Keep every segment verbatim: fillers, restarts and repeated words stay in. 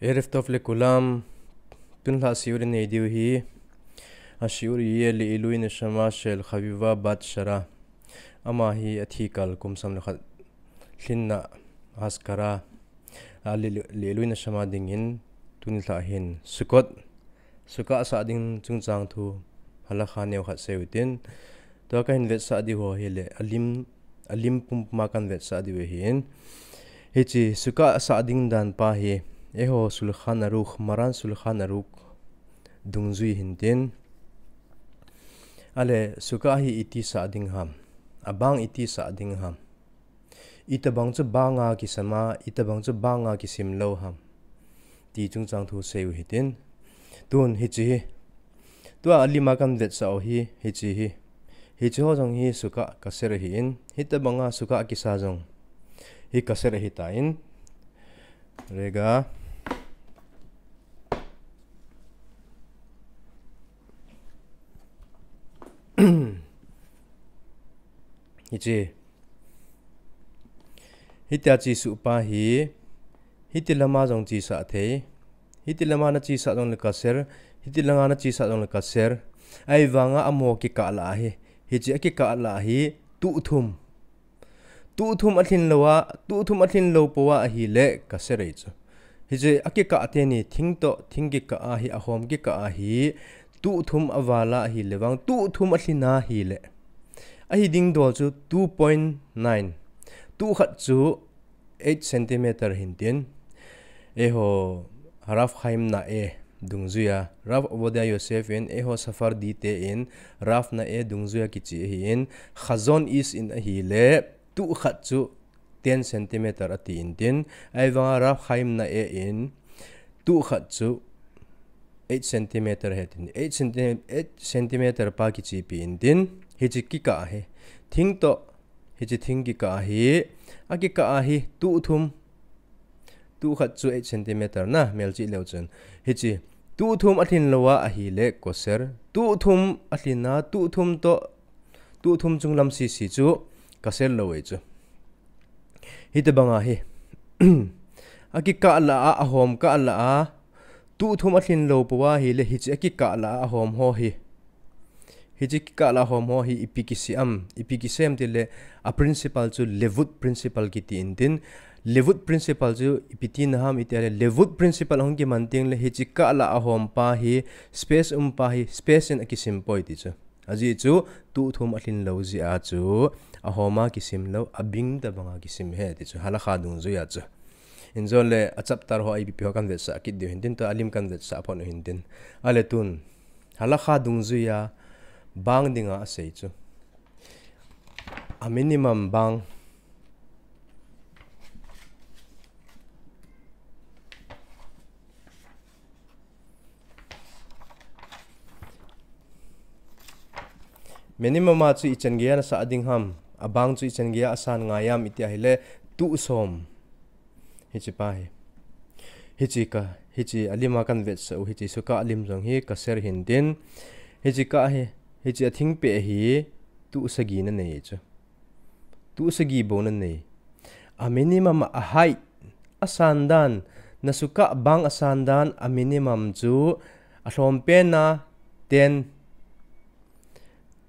ערב טוב לכולם. Tun lha shiur i nei diu hi, השיעור יהיה לעילוי נשמה של חביבה בת שרה. Ama hi athi kal kum som le khat lhinna, askara, a li, לעילוי נשמה dingin tuni lha hin Sukkot, Sukkah sah ding chungchang thu halakha neo khat sei u hitin, tua kahin vetsah diu ho hi le, alim, alim pumpuma kahin vetsah diu ahin. Hiche Sukkah sah ding dan pa hi, eiho Shulchan Aruch, Maran Shulchan Aruch dungjui hintin. Ale, Sukkah hi iti sah ding ham, abang iti sah ding ham, itobang chu banga kisem a, itobang chu banga kisim lou ham, ti chungchang thu sei u hitin. Tun hiche hi, tua alima kahin vetsah u hi, hiche hi, hiche ho jong hi Sukkah kasher ahin, hitobanga Sukkah kisa jong hi kasher ahitan. Rega. Hiche. Hitia chesuh pa hi, hiti lama jong chesah thei. Hiti lama nachesah jongle kasher, hiti lama nachesah jongle kasher. Ahivanga amaho kikah lah ahi. Hiche akikah lah hi tuh thum. Tuh thum alhin lou a, tuh thum alhin lou pou a ahile kasher ahi chu. Hiche akikah teni thing toh, thing kikah ahi, ahom kikah ahi, tuh thum aval a ahile vang, tuh thum alhin a ahile, ahi ding dol chu two point nine. Tuh khat chu eight centimeter hintin. Eiho Rav Chaim Na'eh dungjuia, Rav Ovadia Yosef in, eiho Sephardi te in, Rav Na'eh dungjuia kiche ahin, Chazon Ish in ahile, tuh khat chu ten centimeter ati intin, ahivanga Rav Chaim Na'eh in, tuh khat chu eight centimeter ahi tin, eight centi-, eight centimeter pa kichepi intin, hiche kikah hi, thing toh, hiche thing kikah hi, akikah ahi, tuh thum, tuh khat chu eight centimeter na, melchih leu chun. Hiche, tuh thum alhin lou a ahile kasher, tuh thum alhin a, tuh thum toh, tuh thum chunglam sisi chu kasher lou ahi chu. Hitobanga hi, akikah lah a, ahom kah lah a, tuh thum alhin lou pou a ahile, hiche akikah lah a, ahom ho hi, hiche kikah lah a ahom ho hi ipi kisei am, ipi kisei am tile, a principle chu Levut principle kiti intin. Levut principle chu ipi tina ham itile, Levut principle ahung kiman tengle, hiche kah lah a ahom pa hi, space um pa hi, space in akisim poi ti chu. Ajeh chu, tuh thum alhin lou jeh a chu, ahom a kisim lou, abing tobanga kisim ahi ti chu, halakha dungjuia chu. Injongle, a chapter ho a ipi ipi ho kahin vetsah kit diu hintin, tua alim kahin vetsah phot u hintin. Ale tun, halakha dungjuia bang dinga asei chu, a minimum bang. Minimum a chu ichan geia nasah ding ham, abang chu ichan geia asan ngai am iti ahile, tuh som. Hiche pa hi, hiche kah, hiche alima kahin vetsah u, hiche Sukkah alim jong hi kasher hintin, hiche kah hi, hiche athingpeh hi tuh sagi nanei chu. Tuh sagi bou nanei. A minimum a height, asan dan, na Sukkah bang asan dan, a minimum chu, alhompen a ten,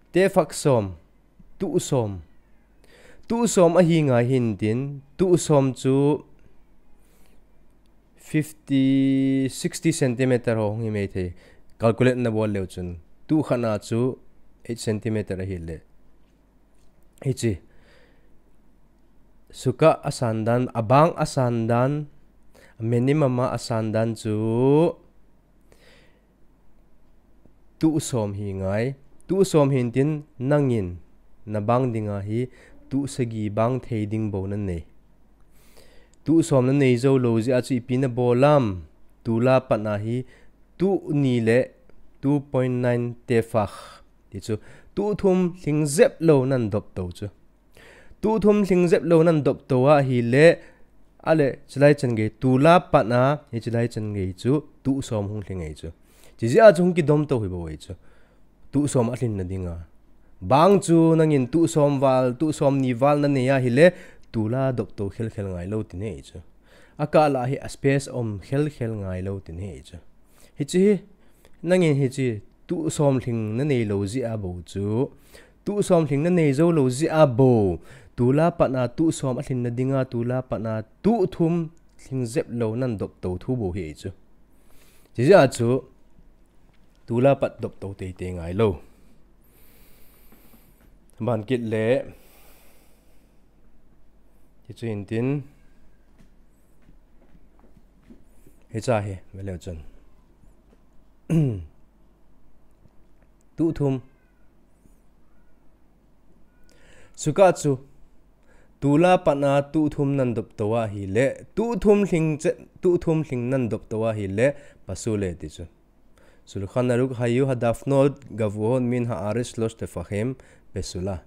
tefach som, tuh som. Tuh som ahi ngai hintin, tuh som chu fifty, sixty centimeter ho hung hi mai thei. Calculate nabol leu chun, tuh khat na chu eight centimeter ahile, hiche Sukkah asan dan, abang asan dan, minimum a asan dan chu tuh som hi ngai. Tuh som hintin, nangin nabang dinga hi tuh sagi bang thei ding bou nanei. Tuh som nanei jou lou jeh a chu ipi nabol am, tulai pat a hi tuh ni le two point nine tefach ti chu, tuh thum lhing jep lou nan dop tou chu. Tuh thum lhing jep lou nan dop tou ahile, ale, chulai chan gei, tulai pat a, hiche lai chan gei chu, tuh som hung lhing ahi chu. Chujeh a chu hung kidom tou hi bou ahi chu. Tuh som alhin na dinga. Bang chu nangin tuh som val, tuh som ni val nanei ahile, tulai dop tou khel khel ngai lou tina ahi chu. akah lah hi a space um khel khel ngai lou tin hi chu. Hichi hi, nangin hichi, tu som lhing na nei lou jeh a bou chu. Tu som lhing na nei jou lou jeh a bou. Tulha pat a tu som a lhin na dinga, tulha pat a tu thum lhing jep lou nan dop tou thu bou hi chu. Chi jeh a chu, tulha pat dop tou tei tei ngai lou. Ban kit le, Hichu hin tin. Hicha hi, ve leu chun. Tu thum. Sukkah chu. Tulha pat a tu thum nan dop tou a hile. Tu thum lhing che, tu thum lhing nan dop tou a hile. Pasule ti chu. Shulchan Aruch hayu hadafnot gavuhot min ha'aretz shlosh tefachim pesula.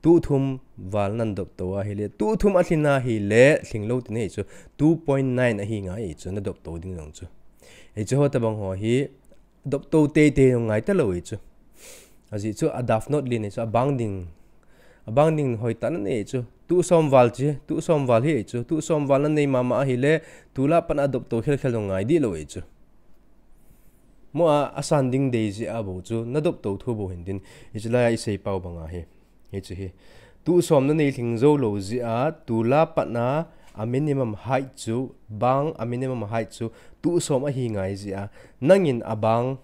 Tu thum val nan dop tou a hile. Tu thum a lhin a hile. Lhing lou ti nei chu. Two point nine a hi ngai chu. Na dop tou ding jong chu. Hichu ho tabang ho hi. Dop tou tei tei jong ngai ta lou hi chu. Ajeh chu hadafnot lin hi chu. Abang ding. Abang ding hoi ta na nei chu. Tu som val chi. Tu som val hi chu. Tu som val na nei mama a hile. Tulha pat a dop tou khel khel jong ngai di lou hi chu. Mo a, a san ding dei jeh a bou chu, na dop tou thu bou hin tin, hichu lai a i sei pau bang a hi, hichu hi. Tu som na nei lhing jou lou jeh a, tulha pat a, a minimum height chu, bang a minimum height chu, tu som a hi ngai jeh a, nangin abang,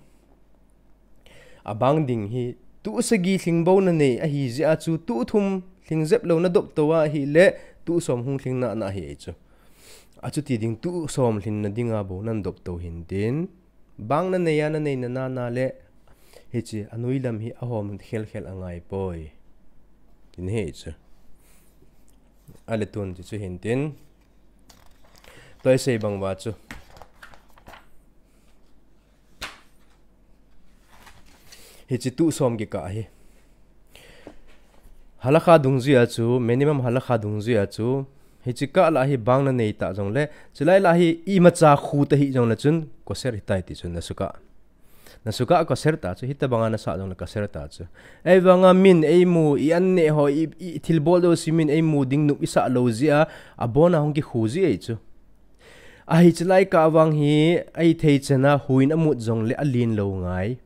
abang ding hi, tu sagi lhing bou na nei a hi jeh a chu, tu thum lhing jep lou na dop tou a hile, tu som hung lhing na na hi chu. Achuti ding tu som lhin na dinga bou nan dop tou hin tin. Bang na nei a na nei na na na le. Hichi a nui lam hi a hom khel khel a ngai poi. Tin hi chu. A le tun chu chu hin tin. Toi sei bang va chu. Hichi tu som kikah hi. Halakha dungjui a chu, minimum halakha dungjui a chu, hichi kah lah hi bang na nei ta jong le, chulai lah hi imacha khu ta hi jong le chun, koser hi tai ti chun na sukkah. Na sukkah koser ta chu, hitabang a na sa jong le koser ta chu. Ei vang a min ei mu, i an ne ho, i, i thil bol do si min ei mu ding nup i sa lou jeh a, a bon a hung kikhu ji ei chu. A hichi lai kah vang hi, ei thei chan a huin a mut jong le a lin lou ngai.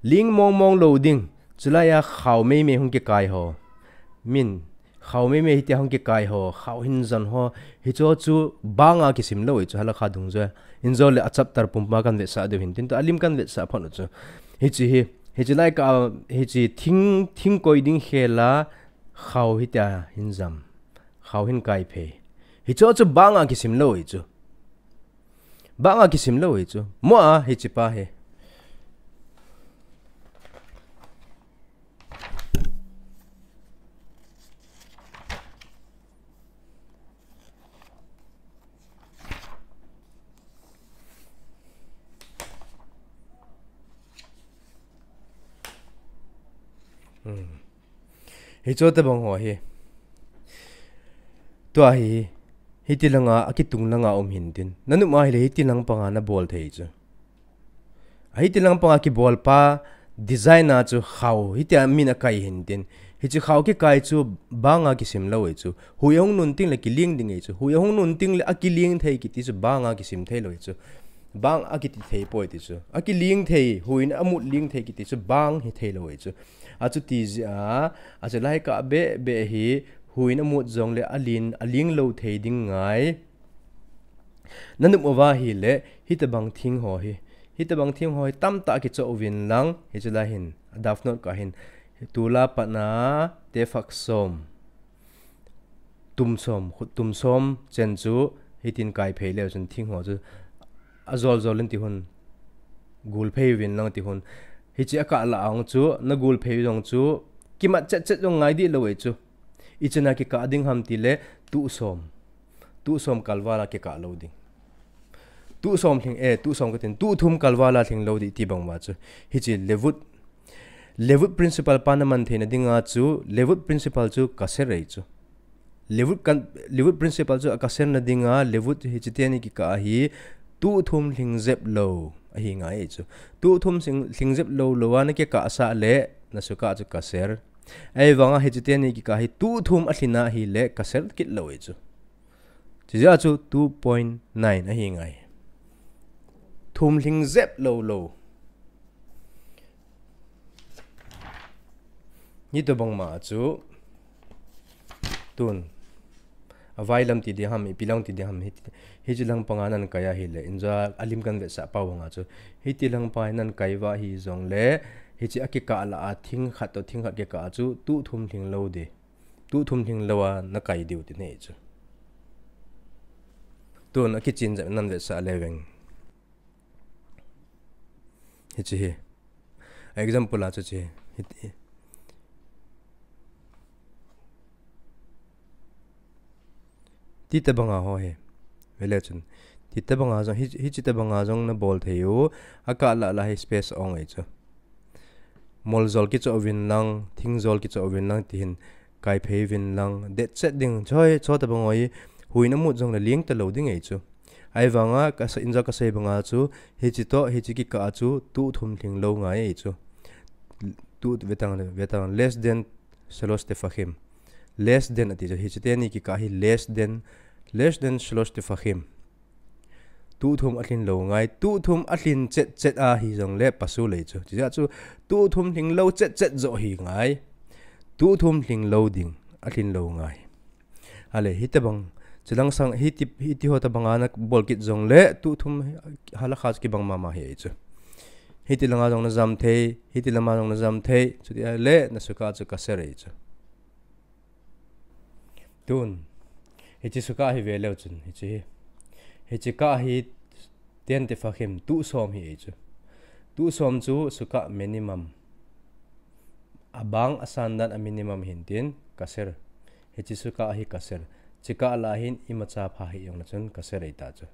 Ling mong mong lou ding, chulai a khao mei mei hung kikai ho. Min, khao mei mei hitia hung kikai ho, khao hin jan ho, hicho chu bang a kisim lou hi chu halakha dungjui a. Injo le a chapter pum puma kan vetsah diu hin tin tu a lim kan vetsah phot u chu. Hichi hi, hichi lai kah, hichi thing, thing koi ding khel a, khao hitia hin jam. Khao hin kai phei. Hicho chu bang a kisim lou hi chu. Bang a kisim lou hi chu. Mo a hichi pa hi. Hmm. Hicho tabang ho hi. Tua hi, hiti langa, a kitung langa um hin tin. Na nup a hile hiti lang panga na bol thei chu. A hiti lang panga kibol pa, design a chu khao, hitia min a kai hin tin. Hichi khao kikai chu bang a kisim lou hi chu. Hui a hung nun ting le kiling ding hi chu. Hui a hung nun ting le a kiling thei kiti chu bang a kisim thei lou hi chu. Bang a kiti thei poi ti chu. A kiling thei, huin a mut ling thei kiti chu bang hi thei lou hi chu. Achuti jeh a, achu lai kah beh beh hi, huin a mut jong le a lin, a ling lou thei ding ngai. Na nup uva hile, hitabang thing ho hi. Hitabang thing ho hi tamtah kichoh uvin lang, hichu lai hin, hadafnot kah hin. Tulha pat a, tefach som. Tum som, khut tum som, chen chu, hitin kai phei leu chun thing ho chu. A jol jol in ti hun. Gul phei uvin lang ti hun. Hichi a kah lah a hung chu, na gul phei jong chu, kimat chet chet jong ngai di lou hi chu. I chan a kikah ding ham ti le, tu som. Tu som kalval a kikah lou ding. Tu som lhing, eh, tu som katin, tu thum kalval a lhing lou di ti bang va chu. Hichi levut. Levut principle pa na man theina dinga chu, levut principle chu kaser ei chu. Levut kan, levut principle chu a kaser na dinga, levut hichi teni kikah a hi, tu thum lhing jep lou, a hi ngai ei chu. Tu thum lhing, lhing jep lou lou a na kikah sah le, na sukkah chu kaser. Ei vang a hichi teni kikah hi, tu thum a lhin a hile, kaser kit lou ei chu. Chijeh chu two point nine ahi ngai. Thum lhing jep lou lou. Hitobang ma chu tun. Avai lam ti ding ham, ipi lam ti ding ham, hiti, hichi lang panga nan kai ahile, injo alim kan vetsah pau banga chu. Hiti lang pa nan kai uva hijongle, hichi akikah lah a thing khat toh thing khat kikah chu, tuh thum lhing lou ding. Tuh thum lhing lou a na kai diu ti nei chu. Tun akichen jep nan vetsah le veng. Hichi hi. Example a chu chi hi. Titobanga ho hi. Vele chun. Titobanga jong, hi, hichi tobanga jong na bol thei u. Akah lah lah hi space ong ei chu. Mol jol kichoh uvin lang, thing jol kichoh uvin lang, tihin kai phei uvin lang. Det chet ding, choi, choi tobang oi, huin amut jongle ling talou ding ei chu. Ahivanga, ka sa, injo kasei banga chu, hichi toh, hichi kikah chu, tuh thum lhing lou ngai ei chu. Tuh vetang le, vetang, less than shalosh tefachim. Less than ati chu, hichi teni kikah hi less than, less than shalosh tefachim. Tuh thum alhin lou ngai, tuh thum alhin chet chet ahi jongle pasul ei chu. Chijeh chu, tuh thum lhing lou chet chet jo hi ngai. Tuh thum lhing lou ding, alhin lou ngai. Ale, hitobang, chilang sang, hiti, hiti ho tobanga na bol kit jongle, tuh thum halakha chu kibang mama hi ei chu. Hiti langa jong na jam thei, hiti lama jong na jam thei, chuti ale, na sukkah chu kasher ei chu. Tun, hichi sukkah hi veleu chun, hichi hi. Hichi kah hi ten tefachim, tuh som hi ei chu. Tuh som chu sukkah minimum. Abang asan dan a minimum hin tin, kasher. Hichi sukkah hi kasher. Chikah lah hin imacha pha hi jongle chun kasher ei ta chu.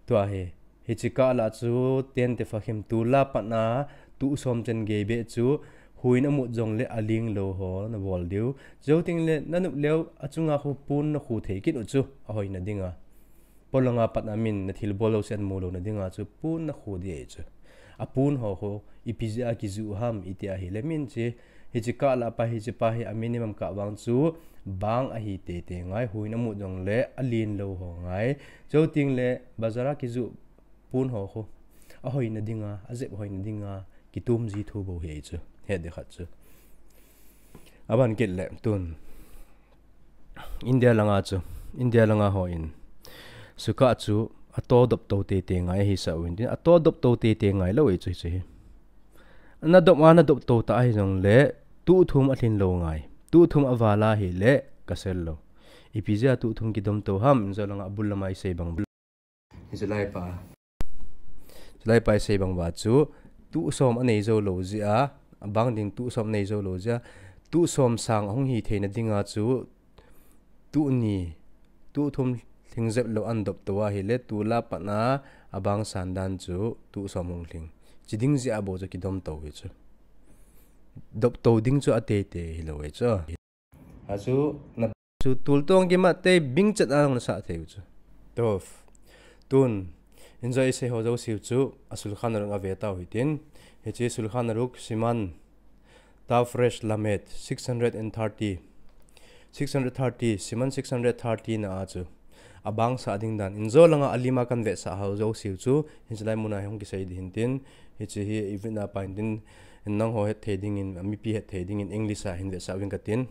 Tua hi, hichi kah lah chu ten tefachim, tulai patna tuh som chen gei beh chu, huin amut jongle aling lou ho na bol diu. Jou tengle na nop leu achunga khu pon na khu thei kit u chu, ahoina dinga. Polanga pat a min na thilbol jouse amu louna dinga chu pon na khu ding ei chu. Apon ho khu, ipi jeh a kijuh ham, iti ahile min chi, hichi kah lah pa, hichi pa hi a minimum kah vang chu, bang ahi teitei ngai, huin amut jongle, alen lou ho ngai. Jou tengle, bazar a kijuh pon ho khu, ahoina dinga, ajep hoina dinga, kitom ji thu bou hi ei chu, het ding khat chu. Aban kit le, tun. India langa chu, India langa hon sukkah chu ato doptou teitei ngai ahi sa uvin tin, ato doptou teitei ngai lou ei chu hichi hi. Na dop a na doptou ta ahi jongle, tuh thum alhin lou ngai. Tuh thum aval ahile, kasher lou. Ipi jeh a tuh thum kidomtou ham, injo langa abul lama isei bang. Hichu lai pa. Hichu lai pa isei bang uva chu, tuh som anei jou lou jeh a, abang ding tuh som anei jou lou jeh a, tuh som sang ahung hi theina dinga chu, tuh ni, tuh thum lhing jep lou an doptou ahile, tulai patna abang san dan chu, tuh som hung lhing. Chi ding jeh a bou chu kidomtou hi chu. Doptou ding chu ateitei hilou ei chu. Achu, na chu tultong kimat tei bing chet a hung na sah thei u chu. Tov. Tun, injo isei ho jouse u chu, a Shulchan Aruch a ve tau hitin. Hichi Shulchan Aruch, Siman Tav Resh Lamed, six hundred and thirty. Six hundred thirty, Siman six hundred thirty na a chu. Abang sah ding dan. Injo langa alima kan vetsah ho jouse u chu, hichi lai muna hi hung kisei ding hin tin. Hichi hi i vetna pa hin tin. Nangho het thei dingin, mipi het thei dingin English a hin vetsah uvin katin.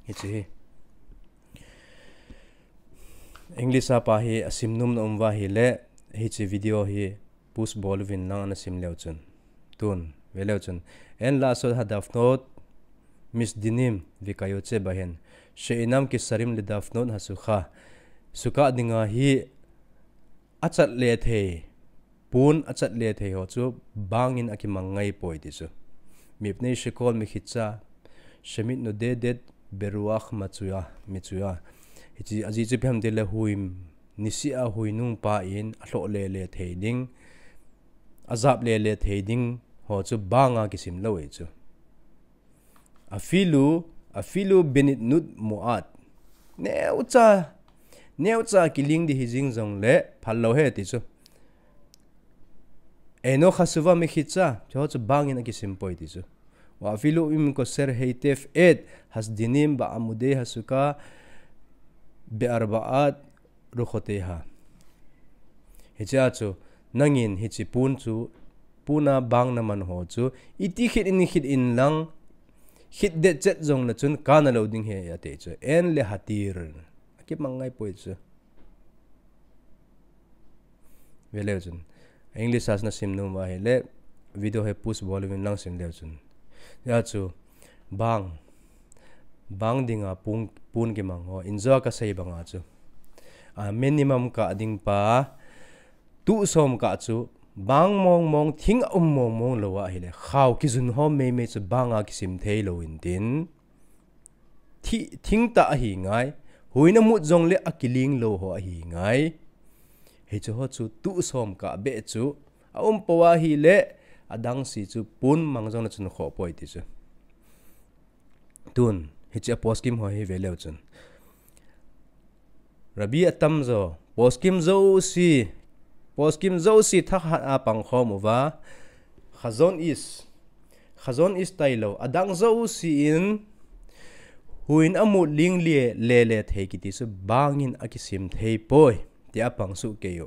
Hichi hi. English a pa hi asim nom na um uva ahile, hichi video hi pause bol uvin lang ana sim leu chun. Tun, ve leu chun. En la'asot hadafnot misdinim v'kayotze bahen. She'enam kesharim ledafnot hasukkah. Sukkah dinga hi achat le thei, pon achat le thei ho chu bangin akimang ngai poi ti chu. Mipnei shekol mechitza, shemitnodedet beruach matzuya, mitzuya. Hichi, ajeh chu ipi ham tile hui, niseh a hui nung pa in alhoh le le thei ding, ajap le le thei ding ho chu banga kisim lou ei chu. Afilu, afilu benitnut mu'at. Neocha, neocha kiling ding hi jing jongle, phal lou ahi ti chu. Eino chasuva mechitza, chu chu bangin akisim poi ti chu. Wa afilu im kosher heitev et hasdinim ba'amudei hasukkah, Be'arba'at ruchoteha. Hichea chu, nangin hiche pon chu, pon a bang naman ho chu, iti khit in khit in lang, khit det chet jong le chun kana lou ding ahi ati chu. En le hatir. Akimang ngai poi chu. Ve leu chun. English a nasim nom uva ahile, video hi pause bol uvin lang sim leu chun. Hichea chu, bang, bang dinga pon, pon kimang ho, injo kasei banga chu. A, minimum kah ding pa, tuh som kah chu, bang mong mong, thing aum mong mong lou ahile, khao kijun ho mei mei chu banga kisim thei lou intin. Thi-, thing tah ahi ngai, huin amut jong le akiling lou ho ahi ngai. Hichu ho chu tuh som kah beh chu, aum pou ahile, adang si chu pon mang jong le chun khoh poi ti chu. Tun, hiche a poskim ho hi ve leu chun. Rabi atam jo, poskim jouse, poskim jouse thahat a pang khom uva, Chazon Ish, Chazon Ish tailou, adang jouse in, huin amut ling le, le le thei kiti chu, bangin akisim thei poi, tia pang suh kei u.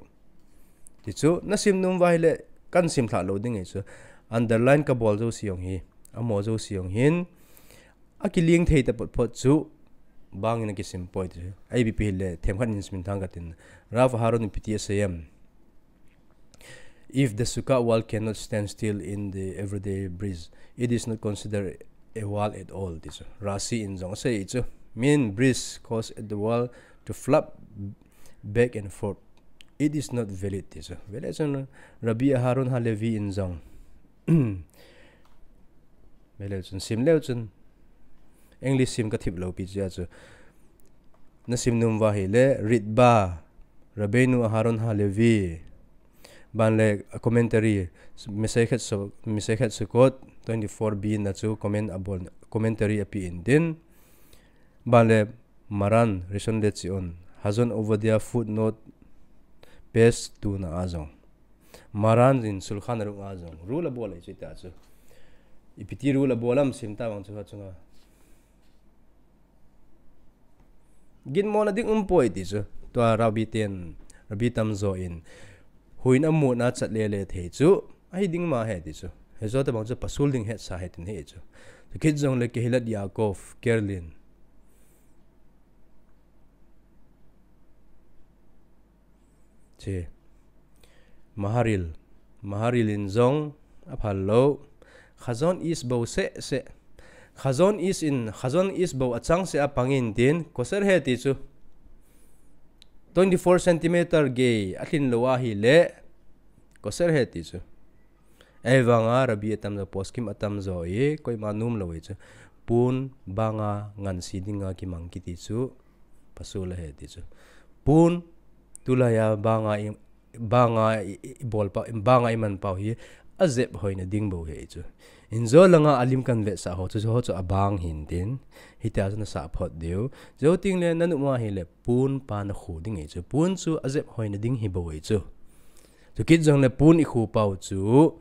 Ti chu, nasim nom uva ahile, kahin sim lhah lou ding ahi chu, underline kabol jouse jong hi, amaho jouse jong hin, akiling thei ta phot phot chu, bangin akisim poi ti chu. A ipi pi hile, themkhat in sim thang katin. Rav Aharon ipi ti asei em. If the sukkah wall cannot stand still in the everyday breeze, it is not considered a wall at all, ti chu. Rashi in jong asei chu. Mean breeze cause the wall to flap back and forth. It is not valid, ti chu. Ve leu chun, Rabi Aharon Halevi in jong. Ve leu chun, sim leu chun. English sim kathip lou pi chia chu. Nasim nom uva ahile, Ritva, Rabbeinu Aharon Halevi. Ban le, a commentary, Masechet Su-, Masechet Sukkot, twenty-four B na chu comment abol, commentary ape intin. Ban le, Maran, Rishon LeZion, Hazon Ovadia footnote, page two na a jong. Maran in Shulchan Aruch a jong. Rule abol ahi chu tia chu. Ipi ti rule abol am sim ta vang chu achunga. Ginmo na ding um poi ti chu. Tua Rabi ten, Rabi tam jo in. Huin amut na chat le le thei chu. Ahi ding ma ahi ti chu. Hijo tabang chu pasul ding hetsa ahi tin ahi chu. Chukit jong le Kehilat Yaakov, Kerlin. Che. Maharil. Maharil in jong aphal lou. Chazon Ish bou seh seh. Chazon Ish in, Chazon Ish bou achang seh a pang intin, kosher ahi ti chu. Twenty-four centimeter gei alhin lou ahile, kosher ahi ti chu. Ahivanga Rabi atam jo, poskim atam jo hi, koima nom lou ahi chu. Pon banga ngansi dinga kimang kiti chu, pasul ahi ti chu. Pon tulai a banga i, banga i, i, ibol pa, banga iman pau hi, ajep hoina ding bou ahi chu. Injo langa alim kahin vetsah ho chu, ho chu abang hintin. Hitia chu nasah phot diu. Jou teng le nanop uva ahile, pon pa nakhu ding ahi chu. Pon chu ajep hoina ding hi bou ahi chu. Chukit jong le pon ikhu pau chu,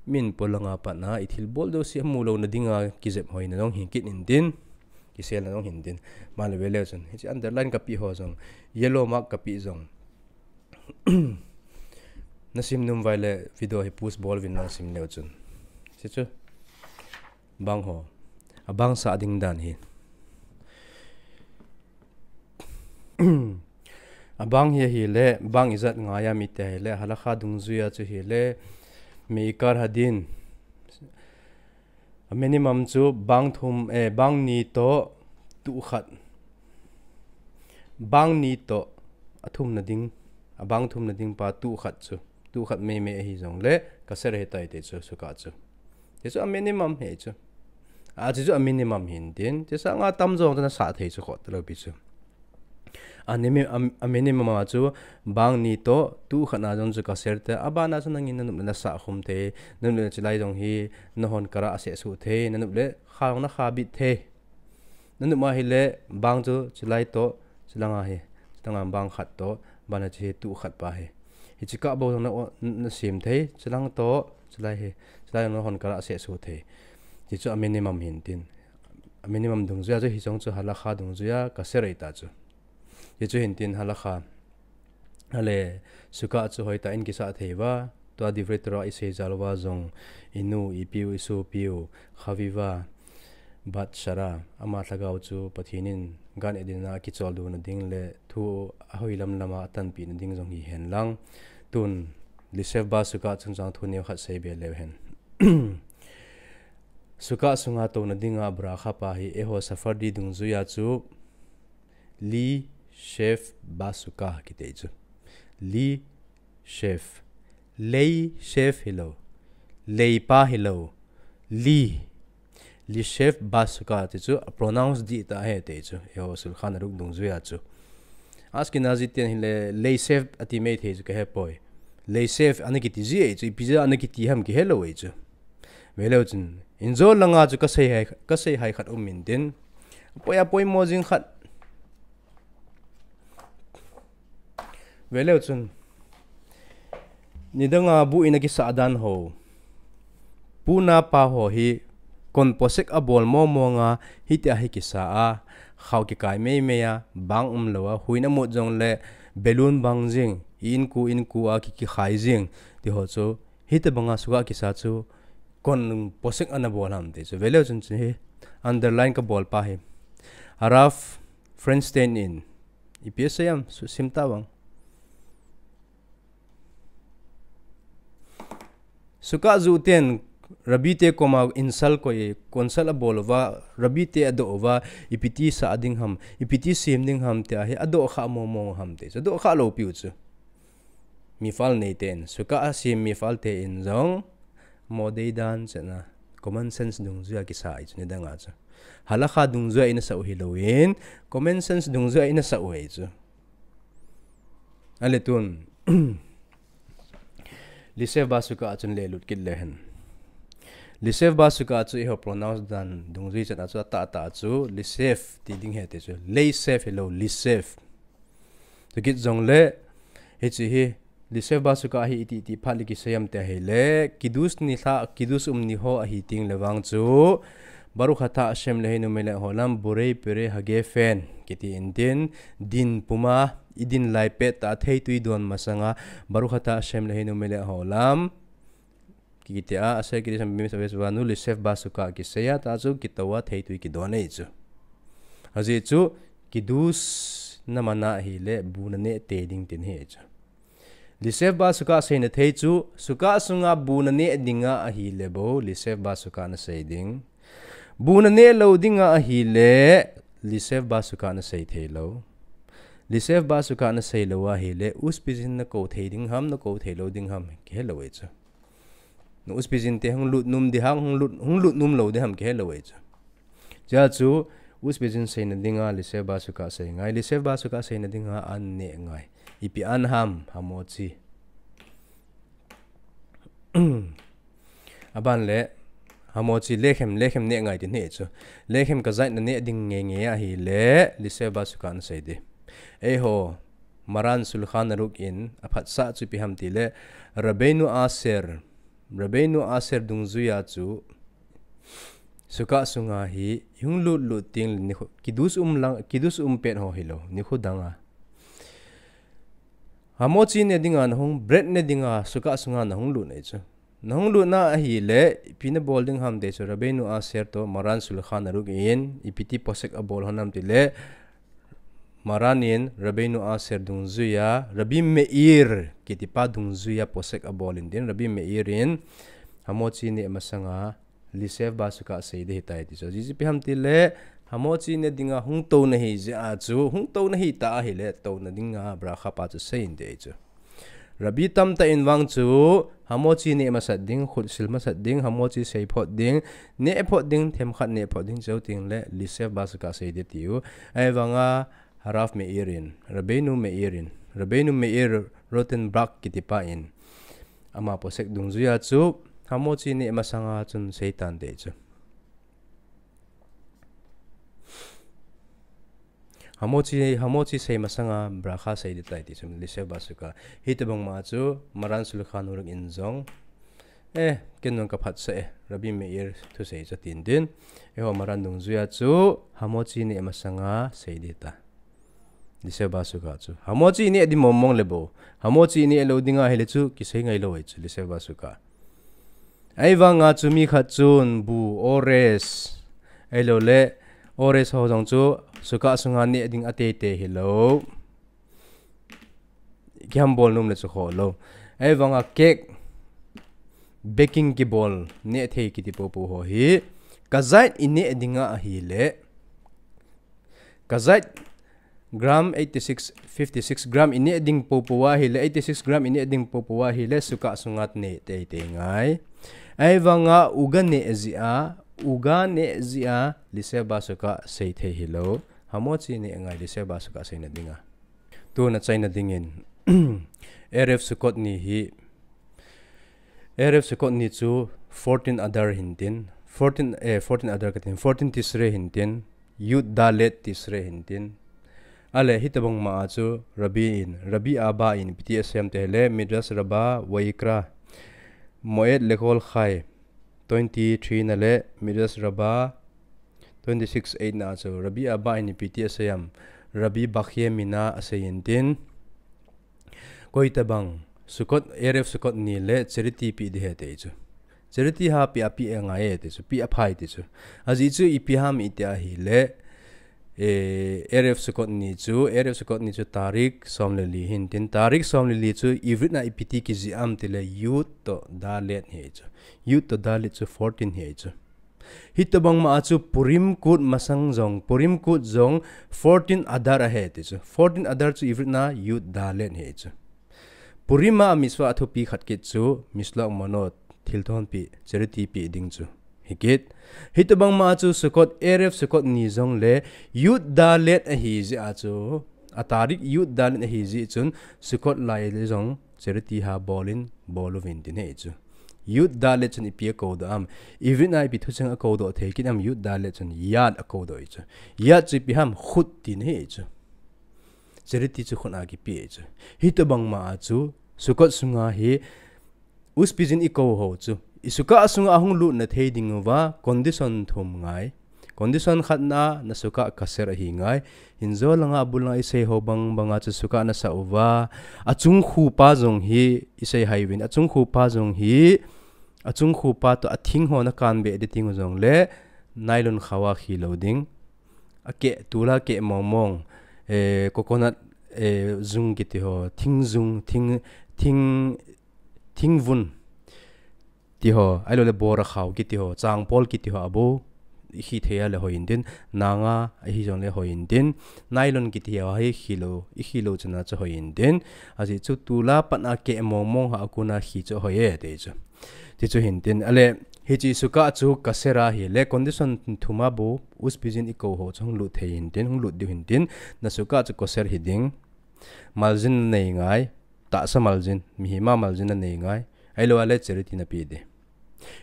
min polanga patna, ithilbol jouse amu louna dinga kijep hoina jong hi kit intin, kiselna jong hintin. Ban le ve leu chun. Hiche underline kape ho jong, yellow mark kape jong. Nasim nom uva ahile video hi pause bol uvin lang sim leu chun. Hiche chu. Bang ho. Abang sah ding dan hi. Abang hi ahile, bang ijat ngai am iti ahile, halakha dungjuia chu ahile, meikar hadin. A minimum chu bang thum, eh, bang ni toh tuh khat. Bang ni toh athumna ding, abang thumna ding pa tuh khat chu. Tuh khat mei mei ahi jong le, kosher ahi tai ti chu, sukkah chu. Ti chu a minimum ahi chu. A, ti chu a minimum hintin. Ti sanga atam jong chu nasah thei chu khoh talou pi chu. A, nimi-, a, a minimum a chu bang ni toh tuh khat na jong chu kosher tai. Abana chu nangin nanop le nasah khum thei. Nanop le chulai jong hi nahon kara aseh suh thei. Nanop le kha jong nakha bit thei. Nanop ahile bang chu chulai toh, chulanga hi, chulanga bang khat toh, ban le chu hi tuh khat pa hi. Hiche kah bou jong na, nasim thei, chulang toh, chulai hi, chulai jong nahon kara aseh suh thei. Ti chu a minimum hintin. A minimum dungjuia chu hi jong chu halakha dungjuia kosher ahi ta chu. Hichu hintin halakha. Ale, suka chu hoitah in kisa thei uva, tua divrei Torah isei jal uva jong, inu, ipiu, isopiu, chaviva, bat shara, ama lhagao chu Pathen in Gan Eden a kicholdo na ding le thu ahoi lamlam a atanpeh na ding jong hihen lang. Tun, Lishev ba suka chungchang thu neokhat seibe leu hen. Suka sunga touna dinga bracha pa hi eiho Sephardi dungjuia chu Lishev ba suka kiti chu. Lishev. Leishev hilou. Leipa hilou. Li. Lishev ba suka ti chu a pronounce dih tah ahi ti chu. Eiho Shulchan Aruch dungjuia chu. Ashkenazi ten hile Leishev ati mai thei chu kahe poi. Leishev ana kiti ji ahi chu, ipi jeh a ana kiti ham kihe lou ahi chu. Veleu chun, injo langa chu kasei hai, kasei hai khat um intin. Poi a poimo jing khat. Veleu chun, nidanga bu in akisah dan ho. Pu napa ho hi, kon posek abol momo nga, hitia hi kisa a, khao kikai meimei a, bang umlou a, huin amut jongle, balloon bang jing, i inko inko a ki, kikhai jing, ti ho chu, hitobanga suka kisa chu, kon posek ana bol ham ti chu. Veleu chun chun hi, underline kabol pa hi. Harav Feinstein in, ipi asei ham, su sim tavang. Suka ju ten, Rabbi te koma insult koi, consult abol uva, Rabbi te adoh uva, ipi ti sa ding ham, ipi ti sem ding ham, tia hi adoh kha momo ham ti chu, adoh kha lou piu chu. Mifal nei ten, suka asem mifal te in jong, modei dan chena, common sense dungjuia kisa ahi chu nidanga chu. Halakha dungjuia ina sa u hilou in, common sense dungjuia ina sa u ahi chu. Ale tun, Lishev ba suka chun lelut kit le hen. Lishev ba suka chu eiho pronounce dan dungjui chena chu atah tah chu, Lishev ti ding ahi ti chu. Leishev hilou, Lishev. Tukit jongle, hichi hi, Lishev ba suka hi iti iti phat le kisei ham tia hile, Kiddush ni lha, Kiddush um ni ho ahi teng le vang chu, Baruch ata Hashem Eloheinu melech haolam, borei perei hagefen, kiti intin, din puma, i din lai pet tah a theitui don masanga, Baruch ata Hashem Eloheinu melech haolam, kiti a, asher kiddushanu bimit ha'aretz ve'avdanu lishev ba suka kisei a, tah chu kitou a theitui kidon ahi chu. Ajeh chu, kiddush na mana ahile, bu na neh tei ding tin ahi chu. Lishev ba suka seina thei chu, suka sunga bu na neh dinga ahile bou, lishev ba suka na sei ding. Bu na neh lou dinga ahile, lishev ba suka na sei thei lou. Lishev ba suka na sei lou ahile, ushpizin na kou thei ding ham, na kou thei lou ding ham, kihe lou ahi chu. Na ushpizin te hung lut nom di ham, hung lut, hung lut nom lou di ham, kihe lou ahi chu. Chea chu, ushpizin seina dinga, lishev ba suka sei ngai, lishev ba suka seina dinga an neh ngai. Ipi an ham, hamotzi. Aban le, hamotzi lechem, lechem neh ngai tin ahi chu. Lechem kazait na neh ding ngeingei ahile, lishev ba suka na sei di. Eiho, Maran Shulchan Aruch in, aphatsah chu ipi ham tile, Rabbeinu Asher, Rabbeinu Asher dungjuia chu, suka sunga hi, hung lut lut teng le nikho, kiddush um lang, kiddush um pet ho hilou, nikho danga. Hamotzi neh dinga na hung, bread neh dinga, suka sunga na hung lut ahi chu. Na hung lut na ahile, ipi na bol ding ham ti chu, Rabbeinu Asher toh, Maran Shulchan Aruch in, ipi ti posek abol hon ham tile, Maran in Rabbeinu Asher dungjuia, Rabbi Meir kitipa dungjuia posek abol intin, Rabbi Meir in hamotzi neh masanga lishev ba suka sei di ahitai ti chu. Ajeh chu ipi ham tile, hamotzi neh dinga hung touna ahi jeh a chu, hung touna ahitah ahile, touna dinga bracha pa chu sei inte ahi chu. Rabbi tamtah in vang chu, hamotzi neh masat ding, khut sil masat ding, hamotzi sei phot ding, neh phot ding, themkhat neh phot ding, chuteng le, lishev ba suka sei di tiu. Ahivanga, Harav Meir in, Rabbeinu Meir in, Rabbeinu Meir Rothenburg kitipa in, ama posek dungjuia chu, hamotzi neh masanga chun sei tante chu. Hamotzi, hamotzi sei masanga bracha sei di tai ti chu, lishev ba suka. Hitobang ma chu, Maran Shulchan Aruch in jong. Eh, ken nung kaphatsah e, Rabbi Meir thusei chu tin din. Eiho Maran dungjuia chu, hamotzi neh masanga sei di ta. Liseba suka chu. Hamo chu ineh ding mong mong le bou. Hamo chu ineh lou ding ahile chu kisei ngai lou ahi chu, Liseba suka. Ahivanga chu mi khat chun bu, ores, ahilou le, ores ho jong chu suka sunga neh ding ateitei hilou. Kihambol nom le chu kholou. Ahivanga cake, baking kibol, neh thei kiti popo ho hi. Kazait ineh ding ahile. Kazait gram eighty-six, fifty-six gram ineh ding popo ahile, eighty-six gram ineh ding popo ahile, suka sunga neh teitei ngai. Ahivanga uga neh jeh a, uga neh jeh a, Liseba suka sei thei hilou. Hamo chu ineh ngai Liseba suka seina dinga. Tuna chaina dingin, Erev Sukkot ni hi, Erev Sukkot ni chu fourteen Adar hintin, fourteen, eh, fourteen Adar katin, fourteen Tishrei hintin, Yud Dalet Tishrei hintin. Ale, hitobang ma a chu Rabbi in, Rabbi Abba in, ipi ti asei em tile, Midrash Rabbah, Vayikra, Moed Lekol Chai, twenty-three na le, Midrash Rabbah, twenty-six eight na chu, Rabbi Abba in ipi ti asei em, Rabbi Bachye Mina asei intin, koitabang, Sukkot, Erev Sukkot ni le charity pe ding ahi ti chu. Charity ha pe a pe angai ti chu, pe aphai ti chu. Ajeh chu ipi ham iti ahile, eh, Erev Sukkot ni chu, Erev Sukkot ni chu tarik som le li hintin, tarik som le li chu Ivrit na ipi ti kijih em tile Yud to Dalet hi chu. Yud to Dalet chu fourteen hi chu. Hitobang ma a chu Purim kut masang jong, Purim kut jong fourteen Adar ahi ti chu. Fourteen Adar chu Ivrit na Yud Dalet hi chu. Purim a mitzvah athupi khat kit chu, Mishloach Manot, thil thonpi, charity pe ding chu. Hi kit. Hitobang ma a chu Sukkot, Erev Sukkot ni jong le, Yud Dalet ahi jeh a chu, a tarik Yud Dalet ahi jeh chun, Sukkot lai le jong, charity ha bol in, bol uvin tin hi chu. Yud Dalet chun ipi akou doh em. Ivrit na ipi thucheng akou doh thei kit em, Yud Dalet chun Yad akou doh hi chu. Yad chu ipi ham, khut tin hi chu. Charity chu khut a kipe hi chu. Hitobang ma a chu, Sukkot sunga hi, Ushpizin ikou ho chu. I suka sunga ahung lutna thei ding uva, condition thum ngai. Condition khatna, na suka kasher ahi ngai. Hinjo langa abul langa isei ho bang banga chu suka nasa uva. Achung khupa jong hi, isei haiuvin. Achung khupa jong hi, achung khupa to athing ho nakan be de ting u jong le, nylon khao a khi lou ding. Akeh, tula keh mong mong. Eh, coconut, eh, jung kiti ho. Thing jung, thing, thing, thingvun. Ti ho, ahilou le bora khao kiti ho, changpol kiti ho abu, ihi thei a le hoi intin, nanga, ahi jong le hoi intin, nylon kiti ho, ahi khilou, ikhilou chana chu hoi intin, ajeh chu tula pat a keh mong mong ho a kona khi chu hoi e, ti chu. Ti chu hintin, ale, hiche suka chu kasher ahi le, condition thum abu, ushpizin ikou ho chu hung lut thei hintin, hung lut diu hintin, na suka chu kasher hi ding, maljin nei ngai, tahsa maljin, mihem a maljin nanei ngai. Ahilou le charity nape ding.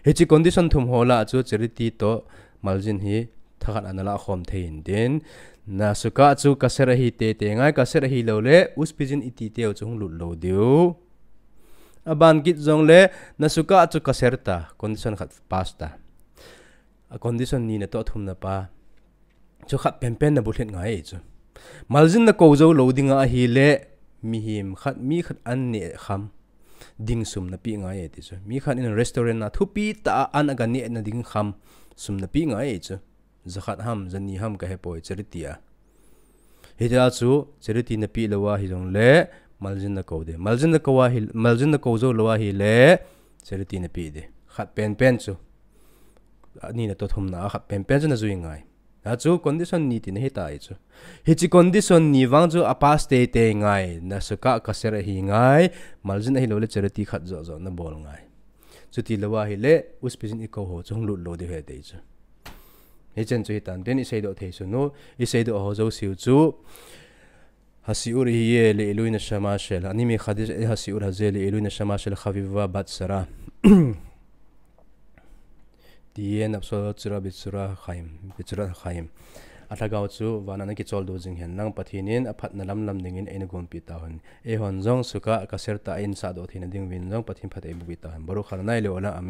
Hiche condition thum ho lah a chu charity to maljin hi thakhat a nalah khom thei intin. Na suka chu kasher ahi teitei ngai, kasher ahilou le, ushpizin iti teu chu hung lut lou diu. Aban kit jong le, na suka chu kasher ta, condition khat pass ta. A condition ni na toh thum na pa. Chu khat penpen na bulhit ngai chu. Maljin nakou jou lou ding ahi le, mihem khat, mi khat an neh kham ding sum nape ngai ti chu. Mi khat in restaurant a thupi tah a an aga neh na ding kham sum nape ngai chu. Jakhat ham, jani ham kahe poi charity a. Hitia chu charity nape lou ahi jong le, maljin nakou ding. Maljin nakou ahi, maljin nakou jou lou ahi le, charity nape ding. Khat penpen chu. Ani na toh thum na khat penpen chu najui ngai. Na chu condition ni ti nahi ta ahi chu. Hiche condition ni vang chu a pass teitei ngai, na suka kasher ahi ngai, maljin ahilou le charity khat joh joh nabol ngai. Chuti lou ahi le, ushpizin ikou ho chu hung lut lou diu ahi ti chu. Hichen chu hitan tin isei doh thei chu nu, isei doh ho jouse u chu, השיעור יהיה לעילוי נשמה של, אני מחדש את השיעור הזה לעילוי נשמה של חביבה בת שרה. תהיה נפשו צרורה בצרור החיים, בצרור החיים. Alhagao chu vana nakichol doh jing hen lang, Pathen in aphatna lam lam dingin eina gonpi tauhen. Eihon jong suka kasher tah a insah doh theina ding uvin jong Pathen phatthei eiboh tauhen. Baruch Adonai le'olam, amen.